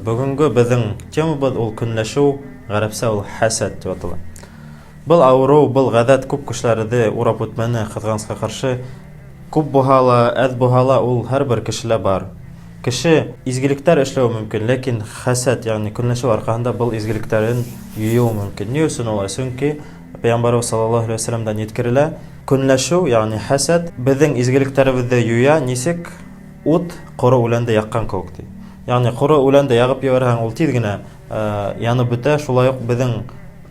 Бөгөнгө беҙҙең темабыҙ ул көнләшеү, ғәрәпсә ул хәсәд тип атала. Был ауырыу, был ғәҙәт күп кешеләрҙе урап үтмәне, ҡыҙғанысҡа ҡаршы. Күп булһа ла, әҙ булһа ла, ул һәр бер кешелә бар. Кеше изгелектәр эшләүе мөмкин, ләкин хәсәд, ягъни көнләшеү арҡаһында был изгелектәрен юйыуы мөмкин. Ни өсөн улай? Сөнки Пәйғәмбәребеҙ саллаллаһу алейһи вәсәләмдән еткерелә, көнләшеү, ягъни хәсәд, беҙҙең изгелектәребеҙҙе юя, нисек ут ҡоро үләнде яҡҡан кеүек, ти. Ягъни ҡоро үләнде яғып ебәрһәң, ул тиҙ генә янып бөтә, шулай уҡ беҙҙең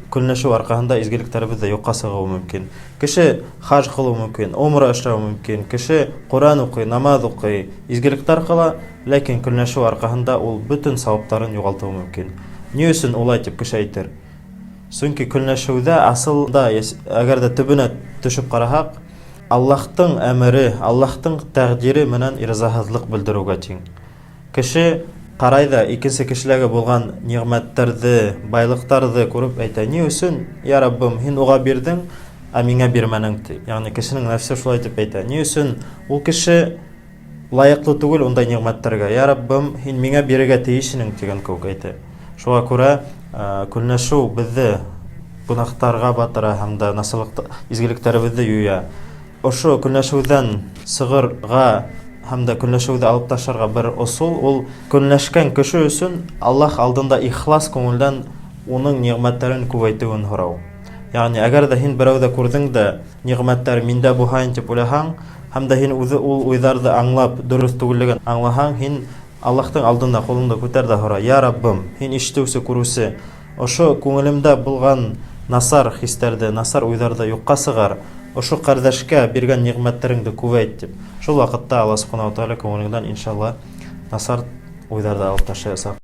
көнләшеү арҡаһында изгелектәребеҙ ҙә юҡҡа сығыуы мөмкин. Кеше хаж ҡылыуы мөмкин, умра эшләүе мөмкин, кеше Ҡөрьән уҡый, намаҙ уҡый, изгелектәр ҡыла, ләкин көнләшеү арҡаһында ул бөтөн сауаптарын юғалтыуы мөмкин. Ни өсөн улай тип кеше әйтер? Сөнки көнләшеүҙә асылда, әгәр ҙә төбөнә төшөп ҡараһаҡ, Аллаһтың әмере, Аллаһтың тәҡдире менән ризаһыҙлыҡ белдереүгә тиң. Кеше ҡарай ҙа икенсе кешеләге булған ниғмәттәрҙе, байлыҡтарҙы күреп әйтә, ни өсөн, йә Раббым, һин уға бирҙең, ә миңә бирмәнең, ти. Ягъни кешенең нәфсе шулай тип әйтә. Ни өсөн ул кеше лайыҡлы түгел ундай ниғмәттәргә, йә Раббым, һин миңә бирергә тейеш инең, тигән кеүек әйтә. Шуға күрә көнләшеү беҙҙе гөнаһтарға батыра һәм дә насарлыҡ изгелектәребеҙҙе юя. Ошо көнләшеүҙән сығырға һәм дә көнләшеүҙе алып ташларға бер ысул ул көнләшкән кеше өсөн Аллаһ алдында ихлас күңелдән уның ниғмәттәрен күбәйтеүен һорау. Ягъни, әгәр ҙә һин берәүҙә күрҙең дә, ниғмәттәр миндә булһайын тип уйлаһаң, һәм дә һин үҙе ул уйҙарҙы аңлап, дөрөҫ түгеллеген аңлаһаң, һин Аллаһтың алдында ҡулыңды күтәр ҙә һора, Йә Раббым, һин ишетеүсе, күреүсе, Ошо күңелемдә булған насар хистәрҙе, насар уйҙарҙы юҡҡа сығар, ошо ҡәрҙәшкә биргән ниғмәттәреңде күбәйт, тип. Шул ваҡытта Алла Субхана ва Тәғәлә күңелеңдән, иншалла, насар уйҙарҙы алып ташлаясаҡ.